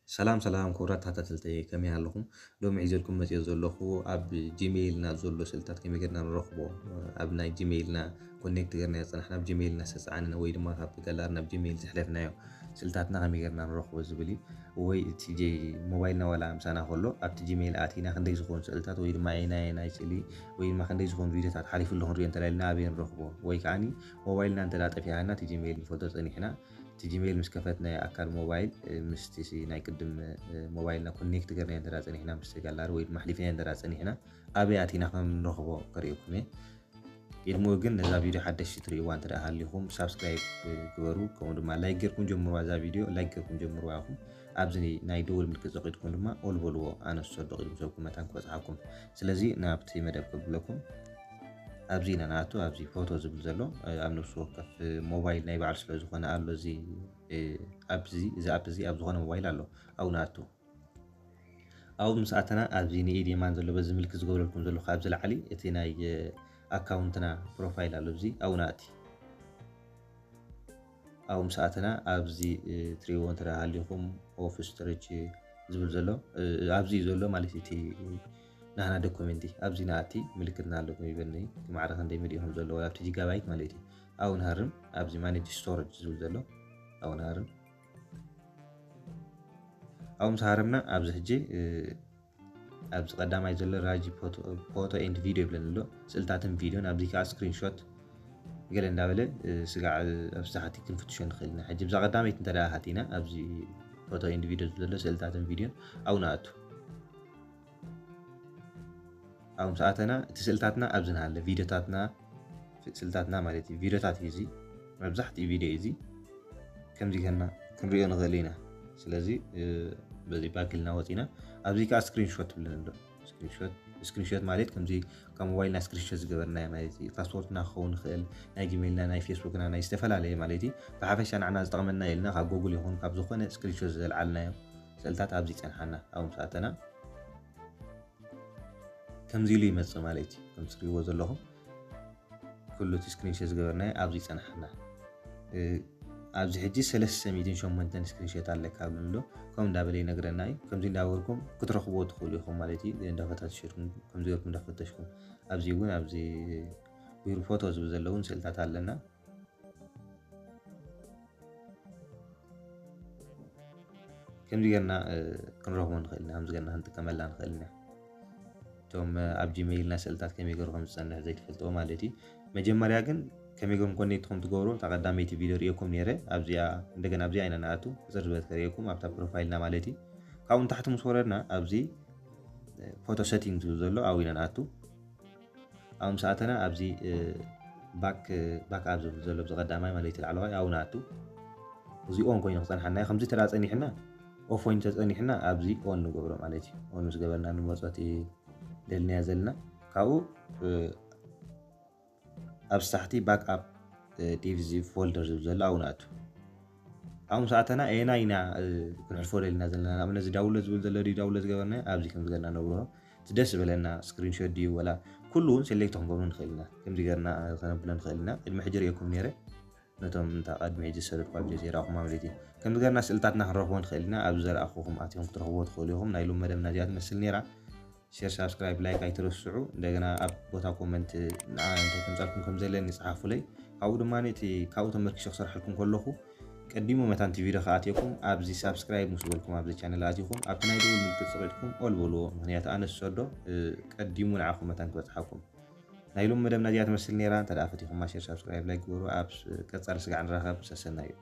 ሰላም ሰላም ክቡራት ተኸታተልተይ፣ ከመይ ኣለኹም? ሎሚ ሒዘልኩም መፅዮ ዘለኹ ኣብ ጂሜይልና ዘሎ ስእልታት ከመይ ጌርና ንረኽቦ። ኣብ ናይ ጂሜይልና ኮኔክት ጌርና ዝፀናሕና፣ ኣብ ጂሜይልና ዝተፃዓነ ወይ ድማ ካብ ገላር ናብ ጂሜይል ዘሕለፍናዮ ስእልታትና ከመይ ጌርና ንረኽቦ ዝብል እዩ። ወይ እቲ ጂ- ሞባይልና ዋላ ምሳና ከሎ ኣብቲ ጂሜይል ኣቲና ክንደይ ዝኾኑ ስእልታት ወይ ድማ ናይ ናይ ስእሊ ወይ ድማ ክንደይ ዝኾኑ ቪዲዮታት ሓሊፉ ኣሎ ክንሪኦ እንተላይልና ኣበይ ንረኽቦ? ወይ ከዓኒ ሞባይልና እንተ ጠፊኣና እቲ ጂሜይል ንፈልጦ ፀኒሕና እቲ ጂሜይል ምስ ከፈትናዮ ኣካል ሞባይል ምስቲ ናይ ቅድም ሞባይልና ኮኔክት ገርና እንተ ጸኒሕና ምስ ጋላሪ ወይ ድማ ኣሕሊፍና እንተ ጸኒሕና ኣበይ ኣቲና ከም ንረኽቦ ከርእየኩም እየ። ቅድሚኡ ግን ነዛ ቪድዮ ሓደሽቲ ትርእይዋ እንተ ሃሊኹም ሳብስክራይብ ግበሩ፣ ከምኡ ድማ ላይክ ጌርኩም ጀምርዋ። እዛ ቪድዮ ላይክ ጌርኩም ጀምርዋ ኢኹም። ኣብዚ ናይ ደወል ምልክት ጸቂጥኩም ድማ ኦል በልዎ፣ ኣነ ዝሰዶ ቅድሚ ሰብኩም መታን ክበጽሓኩም። ስለዚ ናብቲ መደብ ከብለኩም። ኣብዚ ኢና ንኣቱ፣ ኣብዚ ፎቶ ዝብል ዘሎ ኣብ ነፍሲ ወከፍ ሞባይል ናይ ባዕሉ ስለ ዝኾነ ኣሎ። እዚ ኣብዚ እዚ ኣፕ እዚ ኣብ ዝኾነ ሞባይል ኣሎ። ኣብኡ ንኣቱ። ኣብኡ ምስ ኣተና ኣብዚ ንኢድ የማን ዘሎ በዚ ምልክት ዝገብረልኩም ዘለኹ ኣብዚ ላዕሊ እቲ ናይ ኣካውንትና ፕሮፋይል ኣሎ። እዚ ኣብኡ ንኣቲ። ኣብኡ ምስ ኣተና ኣብዚ ትሪእዎ እንተ ሃሊኹም ኦፍ ስተረጅ ዝብል ዘሎ ኣብዚ እዩ ዘሎ ማለት እቲ ናህና ዶኩሜንቲ ኣብዚ ንኣቲ ምልክትና ኣለኩም ይበኒ ማዕረ ክንደይ ሚድዮ ከም ዘለዎ ኣብቲ ጂጋባይት ማለት እዩ። ኣብኡ ንሃርም ኣብዚ ማኔጅ ስቶረጅ ዝብል ዘሎ ኣብኡ ንሃርም። ኣብኡ ምስ ሃረምና ኣብዚ ሕጂ ኣብዚ ቀዳማይ ዘሎ ራጂ ፎቶ ኤንድ ቪድዮ ይብለኒ ኣሎ። ስእልታትን ቪድዮን ኣብዚ ከዓ ስክሪንሾት ገለ እንዳበለ ስጋዕ ኣብዚ ታሕቲ ክንፍትሾ ንኽእል ኢና። ሕጂ ብዛ ቀዳመይቲ እንተ ደኣ ሃቲና ኣብዚ ፎቶ ኤንድ ቪድዮ ዘሎ ስእልታትን ቪድዮን ኣብኡ ንኣቱ። ኣብኡ ምስ ኣተና እቲ ስእልታትና ኣብዚ ንሃለ ቪድዮታትና ስእልታትና ማለት እዩ። ቪድዮታት እዩ እዚ መብዛሕትኡ ቪድዮ እዩ እዚ ከምዚ ገና ክንሪኦ ንኽእል ኢና። ስለዚ በዚ ባክ ኢልና ወፂና ኣብዚ ከዓ ስክሪንሾት ትብለና ኣሎ። ስክሪንሾት ማለት ከምዚ ካብ ሞባይልና ስክሪንሾት ዝገበርናዮ ማለት እዩ። ፓስፖርትና ክኸውን ይኽእል፣ ናይ ጂሜይልና፣ ናይ ፌስቡክና፣ ናይ ዝተፈላለየ ማለት እዩ። ብሓፈሻ ንዓና ዝጠቕመና ኢልና ካብ ጎግል ይኹን ካብ ዝኾነ ስክሪንሾት ዘልዓልናዮ ስእልታት ኣብዚ ይፀንሓና። ኣብኡ ምስ ኣተና ከምዚ ኢሉ ይመፅእ ማለት እዩ። ከም ትሪእዎ ዘለኹም ኩሉ እቲ ስክሪንሾት ዝገበርናዮ ኣብዚ ይፀንሓና። ኣብዚ ሕጂ ሰለስተ ሚእትን ሸሞንተን ስክሪንሾት ኣለካ ኣሎ ከም እንዳበለ ይነግረና እዩ። ከምዚ እንዳበልኩም ክትረኽብዎ ትኽእሉ ኢኹም ማለት እዩ። እንዳፈታተሽኩም ከምዚ ገርኩም እንዳፈተሽኩም ኣብዚ እውን ኣብዚ ዊር ፎቶ ዝብል ዘለውን ስእልታት ኣለና። ከምዚ ገርና ክንረኽቦ ንኽእል ኢና። ከምዚ ገርና ክንጥቀመላ ንኽእል ኢና። እቶም ኣብ ጂሜይልና ስእልታት ከመይ ገሩ ከም ዝጸንሕ ዘይትፈልጥዎ ማለት እዩ። መጀመርያ ግን ከመይ ገሩ ኮኔክት ከም ትገብሩ እታ ቀዳመይቲ ቪድዮ ርእየኩም ነይረ። ኣብዚኣ እንደገና ኣብዚኣ ኢና ንኣቱ ቅጽር ዝበለት ከርእየኩም ኣብታ ፕሮፋይልና ማለት እዩ። ካብኡ ንታሕቲ ምስ ወረድና ኣብዚ ፎቶ ሰቲንግ ዝብል ዘሎ ኣብኡ ኢና ንኣቱ። ኣብ ምስ ኣተና ኣብዚ ባክ ባክ ኣብ ዝብል ዘሎ ብዝቐዳማይ ማለት እዩ ላዕለዋይ ኣብኡ ንኣቱ። እዚ ኦን ኮይኑ ክጸንሓና እዩ። ከምዚ ተዳ ጸኒሕና ኦፍ ኮይኑ ተጸኒሕና ኣብዚ ኦን ንገብሮ ማለት እዩ። ኦን ምስ ገበርና ንመጾ እቲ ደልናዮ ዘለና ካብኡ ኣብ ታሕቲ ባክ ኣፕ ዲቪዚ ፎልደር ዝብል ዘሎ ኣብኡ ንኣቱ። ኣብኡ ምስ ኣተና ኤና ኢና ክንሕልፎ ደልና ዘለና ንኣብነት እዚ ዳውንሎድ ዝብል ዘሎ ድዩ ዳውንሎድ ዝገበርና ኣብዚ ከም ዝገርና ነብሮ እቲ ደስ ዝበለና ስክሪንሾት ድዩ ወላ ኩሉ እውን ሴሌክት ክንገብሮ ንኽእል ኢና። ከምዚ ገርና ከነብሎ ንኽእል ኢና። ቅድሚ ሕጂ ርእየኩም ነይረ ነቶም እንታ ቅድሚ ሕጂ ዝሰደድኳ ቪድዮ ዘይረኣኹም ማለት እዩ። ከምዚ ገርና ስእልታትና ክንረኽቦ ንኽእል ኢና። ኣብዚ ዘረኣኹኹም ኣትዮም ክትረኽብዎ ትኽእሉ ኢኹም። ናይ ሎም መደብና እዚኣ ትመስል ነይራ። ሼር ሳብስክራይብ ላይክ ኣይትረስዑ። እንደገና ኣብ ቦታ ኮመንት ንዓ እንታይ ከምጻልኩም ከም ዘለኒ ይጽሓፉለይ። ካብኡ ድማ እቲ ካብኡ ተመርኪሸ ክሰርሐልኩም ከለኹ ቀዲሙ መታንቲ ቪድዮ ከኣትየኩም ኣብዚ ሳብስክራይብ ምስ በልኩም ኣብዚ ቻነል ኣትኹም ኣብቲ ናይ ደውል ምልክት ጽቂጥኩም ኦል በልዎ። ምክንያቱ ኣነ ዝሰዶ ቀዲሙ ንዓኹም መታን ክበጽሓኩም። ናይ ሎም መደብና እዚኣ ትመስል ነይራ። እንተ ደኣ ፈቲኹማ ሼር ሳብስክራይብ ላይክ ግበሩ። ኣብ ቀጻሊ ስጋዕ ንራኸብ። ሰሰና እዩ።